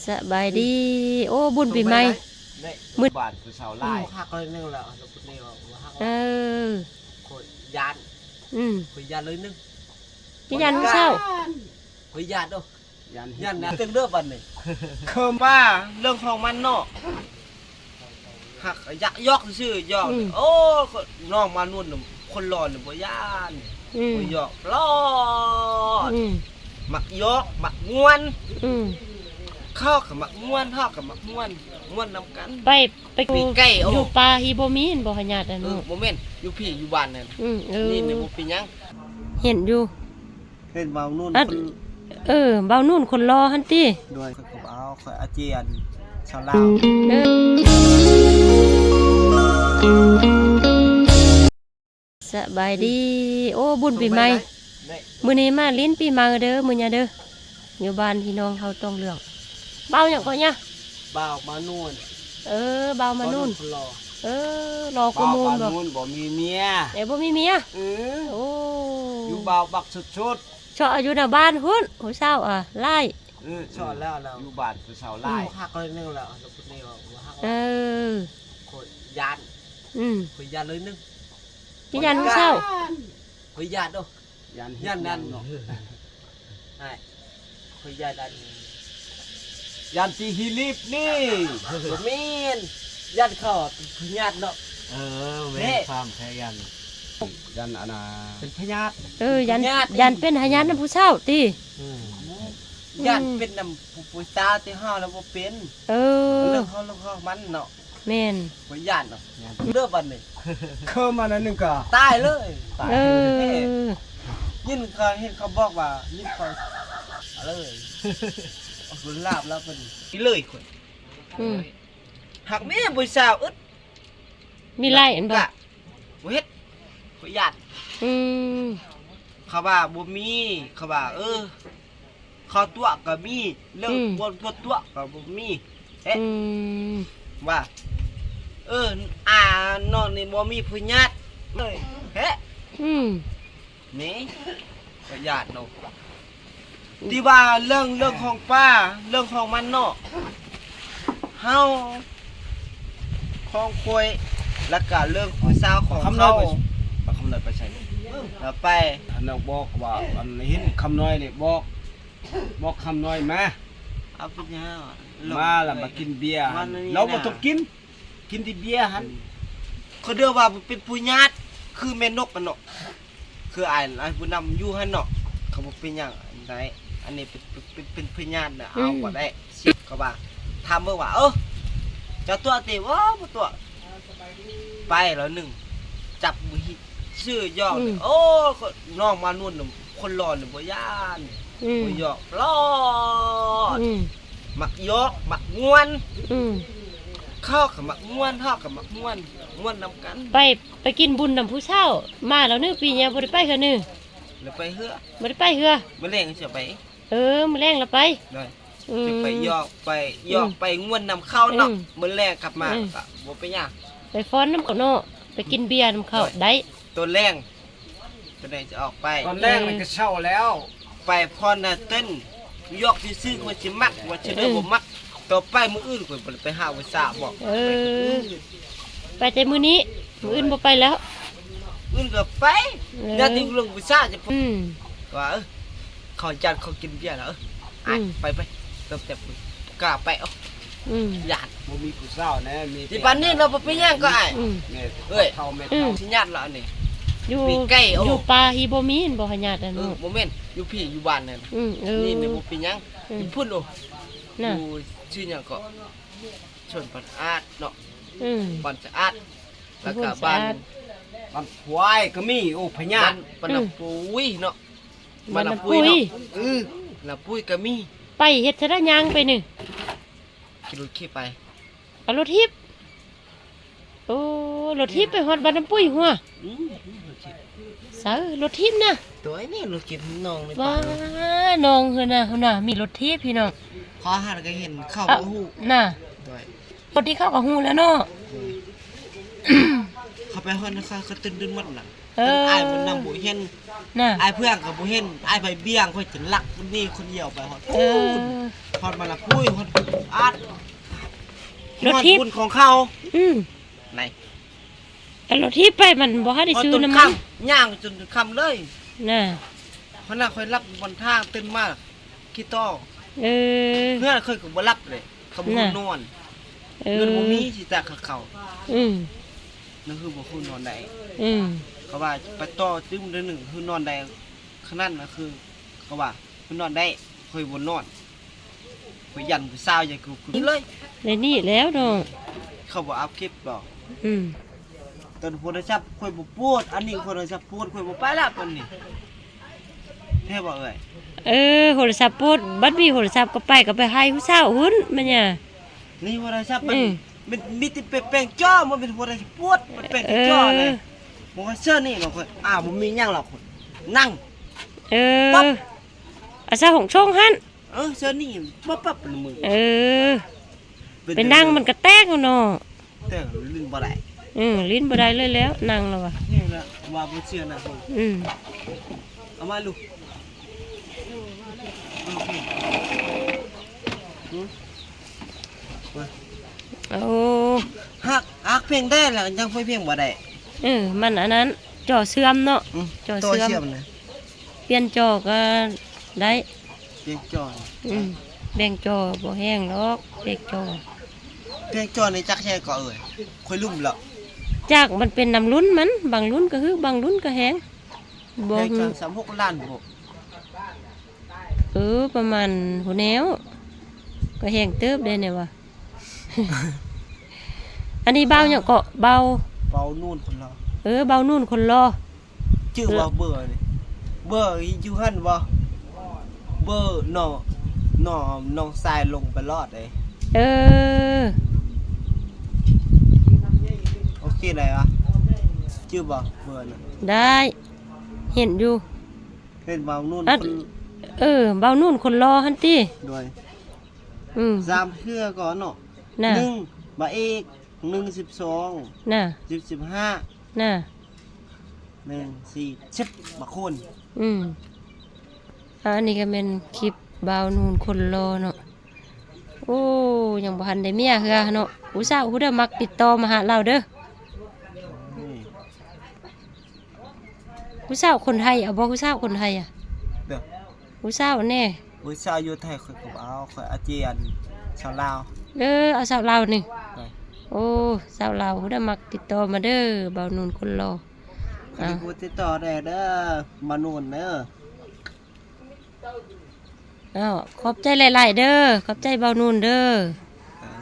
ສະບາຍດີ. ໂອ້ ບຸນປີໃໝ່. ມື້ບ້ານຜູ້ສາວຫຼາຍ. ອືມ ຮັກໜ້ອຍໜຶ່ງແລ້ວ ແລ້ວພຸດນີ້ວ່າບໍ່ຮັກ. ເອີ ຂ້ອຍຢ້ານ. ອືມ ຂ້ອຍຢ້ານໜ້ອຍໜຶ່ງ. ຢ້ານຜູ້ສາວ. ຂ້ອຍຢ້ານເດີ້. ຢ້ານ ຢ້ານເຖິງເດີ້ບັດນີ້. ເຄີມວ່າເລື່ອງຂອງມັນເນາະ. ຮັກຢາກຢອກຊື່ໆ ຢອກ. ອືມ ໂອ້ ນ້ອງມານຸນ ຄົນຫຼໍ່ນີ້ບໍ່ຢ້ານ. ອືມ ບໍ່ຢອກຫຼໍ່. ອືມ ມັກຢອກ ມັກມ່ວນ. ອືມ ເຂົາກໍມັກມ່ວນ ເຮົາກໍມັກມ່ວນ ມ່ວນນຳກັນ. ໄປ ໄປ ປີກໄກ່. ໂອ້ ຢູ່ປ່າທີ່ບໍ່ມີ ບໍ່ພະຍາດອັນ. ເອີ ບໍ່ແມ່ນ ຢູ່ພີ້ ຢູ່ບ້ານນັ້ນ. ອືມ ເອີ ນີ້ບໍ່ເປັນຫຍັງ. ເຫັນຢູ່. ເຫັນບ່າວນຸນ ອັນ ຄົນ ເອີ ບ່າວນຸນຄົນຫຼໍ່ຫັ້ນຕິ. ໂດຍ ຂ້ອຍກໍເອົາ ຂ້ອຍອາເຈອັນຊາວລາວ. ເອີ ສະບາຍດີ. ໂອ້ ບຸນປີໃໝ່. ມື້ນີ້ມາຫຼິ້ນປີໃໝ່ເດີ້ ມື້ນີ້ເດີ້ ຢູ່ບ້ານພີ່ນ້ອງເຮົາຕ້ອງເຫຼືອງ. ບ່າວຫຍັງເກາະຍະ? ບ່າວມານຸນ. ເອີ ບ່າວມານຸນ ບ່າວນຸນຄົນຫຼໍ່. ເອີ ຫຼໍ່ກວ່າໝູ່. ບ່າວມານຸນບໍ່ມີເມຍ. ເອີ ບໍ່ມີເມຍ. ເອີ ໂອ້ ຢູ່ບ່າວບັກສຸດໆ. ເຊາະຢູ່ໜ້າບ້ານພຸ້ນ ຜູ້ສາວ ອາ ຫຼາຍ. ເອີ ເຊາະແລ້ວ ຢູ່ບ້ານຜູ້ສາວຫຼາຍ. ອືມ ຮັກໜ້ອຍໜຶ່ງແລ້ວ ແລ້ວພຸດນີ້ວ່າບໍ່ຮັກ. ເອີ ຂ້ອຍຢ້ານ. ອືມ ຂ້ອຍຢ້ານໜ້ອຍໜຶ່ງ. ຢ້ານຜູ້ສາວ. ຂ້ອຍຢ້ານເດີ້. ຢ້ານ ຢ້ານນັ້ນເນາະ. ອ້າຍ ຂ້ອຍຢ້ານອັນ ຢ້ານຕີຮີລີບນີ້. ບໍ່ແມ່ນ ຢ້ານເຂົາເປັນພະຍາດເນາະ. ເອີ ແມ່ນ ຄວາມພະຍາດ ຢ້ານອັນນ່າ ເປັນພະຍາດ. ເອີ ຢ້ານ ຢ້ານເປັນພະຍາດນຳຜູ້ສາວຕິ. ອືມ ຢ້ານເປັນນຳຜູ້ ຜູ້ສາວ ແຕ່ເຮົາລະບໍ່ເປັນ. ເອີ ເລື່ອງຂອງ ເລື່ອງຂອງມັນເນາະ. ແມ່ນ ຂ້ອຍຢ້ານເນາະ. ເດີ້ບັດນີ້ ເຄີມອັນນັ້ນໜຶ່ງກະຕາຍເລີຍ. ຕາຍ. ເອີ ຍິນເຂົາ ເຫັນເຂົາບອກວ່າ ຍິນເຂົາເລີຍ ເອົາບຸນລາບແລ້ວເພິ່ນ. ເລີຍຂ້ອຍ. ອືມ ຮັກແມ່ຜູ້ສາວອຶດ. ມີຫຼາຍອັນບໍ່? ກະບໍ່ເຮັດ ຂ້ອຍຢ້ານ. ອືມ ເຂົາວ່າບໍ່ມີ ເຂົາວ່າ ເອີ ເຂົາຕົວະກໍມີ ເລື່ອງ ອືມ ຄວາມຕົວະກໍບໍ່ມີ. ເອະ ອືມ ວ່າ ເອີ ອາ ນ້ອງນີ້ບໍ່ມີພະຍາດເລີຍ. ເອະ ອືມ ນີ້ ພະຍາດເນາະ. ທີ່ວ່າເລື່ອງ ເລື່ອງຂອງປ່າ ເລື່ອງຂອງມັນເນາະ ເຮົາ ຂອງຂ້ອຍ ແລ້ວກະເລື່ອງຜູ້ສາວຂອງເຂົາ. ຄຳນ້ອຍໄປໃສ? ລາວໄປ ອັນນັ້ນບອກວ່າ ອັນເຫັນຄຳນ້ອຍນີ້ບອກ ບອກຄຳນ້ອຍມາ ເອົາເປັນຫຍັງ ມາລະມາກິນເບຍ. ລາວບໍ່ຕ້ອງກິນ ກິນແຕ່ເບຍຫັ້ນ. ເຂົາເອີ້ນວ່າເປັນພະຍາດ ຄືແມ່ນົກຫັ້ນເນາະ. ຄືອ້າຍ ອ້າຍຜູ້ນຳຢູ່ຫັ້ນເນາະ ເຂົາບໍ່ເປັນຫຍັງໃດ. ອັນນີ້ເປັນ ເປັນ ເປັນພະຍາດນະ ເອົາບໍ່ໄດ້. ເຂົາວ່າ ຖາມເບິ່ງວ່າ ເອີ ເຈົ້າຕົວະຕິ? ໂອ້ ບໍ່ຕົວະ. ໄປແລ້ວໜຶ່ງ ຈັບມືຮີດຊື່ຢອກ. ໂອ້ ນ້ອງມານຸນ ຄົນຫຼໍ່ນີ້ບໍ່ຢ້ານ ບໍ່ຢອກຫຼໍ່. ມັກຢອກ ມັກມ່ວນ. ເຂົາກໍມັກມ່ວນ ເຮົາກໍມັກມ່ວນ ມ່ວນນຳກັນ. ໄປ ໄປກິນບຸນນຳຜູ້ສາວມາແລ້ວໜຶ່ງ ປີນີ້ບໍ່ໄດ້ໄປເທື່ອໜຶ່ງ. ແລ້ວໄປເຮືອ ບໍ່ໄດ້ໄປເຮືອ. ມື້ແລງຊິໄປ. ເອີ ມື້ແລງລະໄປ. ໄປຢອກ ໄປຢອກ ໄປມ່ວນນຳເຂົາເນາະ. ມື້ແລງກັບມາກໍບໍ່ເປັນຫຍັງ ໄປຟ້ອນນຳເຂົາເນາະ ໄປກິນເບຍນຳເຂົາໄດ້. ຕອນແລງ ຕອນແລງຊິອອກໄປ ຕອນແລງນີ້ກໍເຊົາແລ້ວ. ໄປພອນນະເຕັ້ນ ຢອກຊື່ໆ ວ່າຊິມັກ ວ່າຊິໄດ້ບໍ່ມັກ. ຕໍ່ໄປມື້ອື່ນຂ້ອຍບໍ່ໄດ້ໄປຫາວິຊາບໍ. ເອີ ໄປແຕ່ມື້ນີ້ ມື້ອື່ນບໍ່ໄປແລ້ວ. ອື່ນກໍໄປ ຢ້ານເລື່ອງວິຊາຈະ ອືມ ວ່າ ເອີ ເຂົາຢ້ານເຂົາກິນເບຍແລ້ວ. ເອີ ໄປ ໄປ ຕັ້ງແຕ່ກ້າໄປ. ເອົາ ຢ້ານ ບໍ່ມີຜູ້ສາວແນ່. ມີ ທີ່ບ້ານນີ້ເນາະ ບໍ່ເປັນຫຍັງກໍອ້າຍ. ເອີຍ ເຂົາແມ່ນເຂົາຊິຍາດລະອັນນີ້ ຢູ່ ຢູ່ປ່າທີ່ບໍ່ມີ ບໍ່ພະຍາດອັນ. ບໍ່ແມ່ນ ຢູ່ພີ້ ຢູ່ບ້ານນັ້ນ. ນີ້ບໍ່ເປັນຫຍັງ. ຢູ່ພຸ້ນ ໂອ້ ຢູ່ຊື່ຫຍັງເກາະ ຊົນບັນອາດເນາະ. ບັນສະອາດ ແລ້ວກໍບ້ານ ບ້ານຄວາຍກໍມີ. ໂອ້ ພະຍາດ ບ້ານນ້ຳປຸຍເນາະ. ບ້ານນ້ຳປຸຍເນາະ. ເອີ ນ້ຳປຸຍກໍມີ. ໄປເຮັດຊະໄດ ຍ່າງໄປນີ້? ຂີ່ລົດເຂັບໄປ. ເອົາລົດຖີບ. ໂອ້ ລົດຖີບໄປຮອດບ້ານນ້ຳປຸຍຫົວ. ອືມ ລົດຖີບ. ໃສ ລົດຖີບນະ? ໂຕຍ ນີ້ລົດເຂັບນ້ອງນີ້. ວ້າ ນ້ອງເພິ່ນນະ ເພິ່ນນະ ມີລົດຖີບພີ່ນ້ອງ. ເຂົາຫາກໍເຫັນ ເຂົາກໍຮູ້ນະ. ໂຕຍ ຄົນທີ່ເຂົາກໍຮູ້ແລ້ວເນາະ. ເຂົາໄປຮອດ ເຂົາ ເຂົາຕື່ນໆໝົດລະ. ເອີ ອ້າຍບຸນນຳບໍ່ເຫັນ ນະ ອ້າຍເພື່ອງກໍບໍ່ເຫັນ ອ້າຍໄປບ້ຽງ ຂ້ອຍຈະລັກໜີຄົນດຽວໄປຮອດ ເອີ ພຸ້ນ ຮອດມາລະພຸ້ຍ ຮອດອາດ ລົດຖີບ ຮອດບຸນຂອງເຂົາ ອືມ ໄນ ແຕ່ລົດຖີບໄປມັນບໍ່ທັນໄດ້ຊື້ນ້ຳມັນ ຍ່າງຈົນຄ່ຳເລີຍ ນະ ເພາະນັ້ນຂ້ອຍຫຼັບຢູ່ບ່ອນທາງ ຕື່ນມາຄິດຕໍ່ ເອີ ເຮືອນຂ້ອຍກໍບໍ່ຫຼັບເດ້ ກໍບໍ່ນອນ ເອີ ເງິນບໍ່ມີຊິຕາກເຂົາ ອືມ ນັ້ນຄືບໍ່ຮູ້ນອນໃດ ອືມ ເຂົາວ່າໄປຕໍ່ຕື່ມເທື່ອໜຶ່ງຄືນອນໄດ້ ຂະໜາດນັ້ນຄື ເຂົາວ່າຄືນອນໄດ້ ຂ້ອຍບໍ່ນອນ ຂ້ອຍຢ້ານຜູ້ສາວ ຢ້ານກູ ກູນີ້ເລີຍ ໄດ້ນີ້ແລ້ວເນາະ ເຂົາບໍ່ອັບຄລິບບໍ ອືມ ຕອນໂທລະສັບຂ້ອຍບໍ່ປົດ ອັນນີ້ໂທລະສັບປົດ ຂ້ອຍບໍ່ໄປລະຕອນນີ້ ແທ້ບໍ່ເອື້ອຍ? ເອີ ໂທລະສັບປົດ ບັດມີໂທລະສັບກໍໄປ ກໍໄປໃຫ້ຜູ້ສາວພຸ້ນ ແມ່ນຫຍັງ? ນີ້ໂທລະສັບມັນ ອືມ ມັນມີແຕ່ແປງຈໍ ມັນເປັນໂທລະສັບປົດ ມັນແປງຈໍເລີຍ ເອີ ບໍ່ວ່າເຊື່ອນີ້ເນາະ ຂ້ອຍ ອ້າວ ບໍ່ມີຫຍັງລະ ຂ້ອຍນັ່ງ ເອີ ປັບ ອາສາຂອງຊ່ອງຫັ້ນ ເອີ ເຊື່ອນີ້ປັບໆ ເອີ ໄປນັ່ງມັນກະແຕກເນາະ ແຕ່ຫຼິ້ນບໍ່ໄດ້ ອືມ ຫຼິ້ນບໍ່ໄດ້ເລີຍແລ້ວ ນັ່ງແລ້ວວ່າ ນີ້ລະວ່າບໍ່ເຊື່ອນະ ອືມ ເອົາມາລູກ ໂອເຄ ໂອ້ ຮັກ ຮັກພຽງແດ່ລະ ຍັງໄປພຽງບໍ່ໄດ້ ເອີ ມັນອັນນັ້ນ ຈໍເສື່ອມເນາະ ອືມ ຈໍເສື່ອມ ຕໍ່ເຊື່ອມນະ ປ່ຽນຈໍກໍໄດ້ ແບງຈໍ ອືມ ແບງຈໍບໍ່ແຮງດອກ ແບງຈໍ ແບງຈໍນີ້ຈັກແຮງກໍເອີຍ ຂ້ອຍລືມແລ້ວ ຈັກ ມັນເປັນນຳລຸ້ນມັນ ບາງລຸ້ນກໍຮຶກ ບາງລຸ້ນກໍແຮງ ບໍ່ ແບງຈໍ ສາມຫົກລ້ານບໍ ເອີ ປະມານພຸ້ນແລ້ວ ກໍແຮງເຕີບເດ້ແນວວ່າ ອັນນີ້ບ່າວຫຍັງເກາະ ບ່າວ ບ່າວນູນຄົນຫຼໍ່ ເອີ ບ່າວນູນຄົນຫຼໍ່ ຈື່ບໍ່ ເບີນີ້ ເບີຢູ່ຫັ້ນບໍ່ ເບີນ້ອງ ນ້ອງ ນ້ອງຊາຍລົງໄປລອດເດ້ ເອີ ໂອເຄໄດ້ວະ ຈື່ບໍ່ເບີນັ້ນ ໄດ້ ເຫັນຢູ່ ເຫັນບ່າວນູນຄົນ ເອີ ບ່າວນູນຄົນຫຼໍ່ຫັ້ນຕິ ໂດຍ ອືມ ສາມເທື່ອກ່ອນເນາະ ນະ ໜຶ່ງ ບ່າວເອກ ໜຶ່ງ ສິບສອງ ນະ ສິບ ສິບຫ້າ ນະ ໜຶ່ງ ສີ່ ສິບ ບາງຄົນ ອືມ ອັນນີ້ກໍແມ່ນຄລິບບ່າວນູນຄົນຫຼໍ່ເນາະ ໂອ້ ຍັງບໍ່ທັນໄດ້ເມຍເທື່ອເນາະ ຜູ້ສາວຜູ້ໃດມັກຕິດຕໍ່ມາຫາລາວເດີ ອືມ ຜູ້ສາວຄົນໄທ ເອົາບໍ່ ຜູ້ສາວຄົນໄທອະ ເດີ ຜູ້ສາວແດ່ ຜູ້ສາວຢູ່ໄທຂ້ອຍກໍບໍ່ເອົາ ຂ້ອຍເອົາແຕ່ອັນສາວລາວ ເອີ ເອົາສາວລາວນີ້ ໂອ້ ສາວລາວ ຜູ້ໃດມັກຕິດຕໍ່ມາເດີ ບ່າວນູນຄົນຫຼໍ່ ເອີ ຕິດຕໍ່ໄດ້ເດີ ບ່າວນູນເດີ ອ້າວ ຂອບໃຈຫຼາຍໆເດີ ຂອບໃຈບ່າວນູນເດີ ອ່າ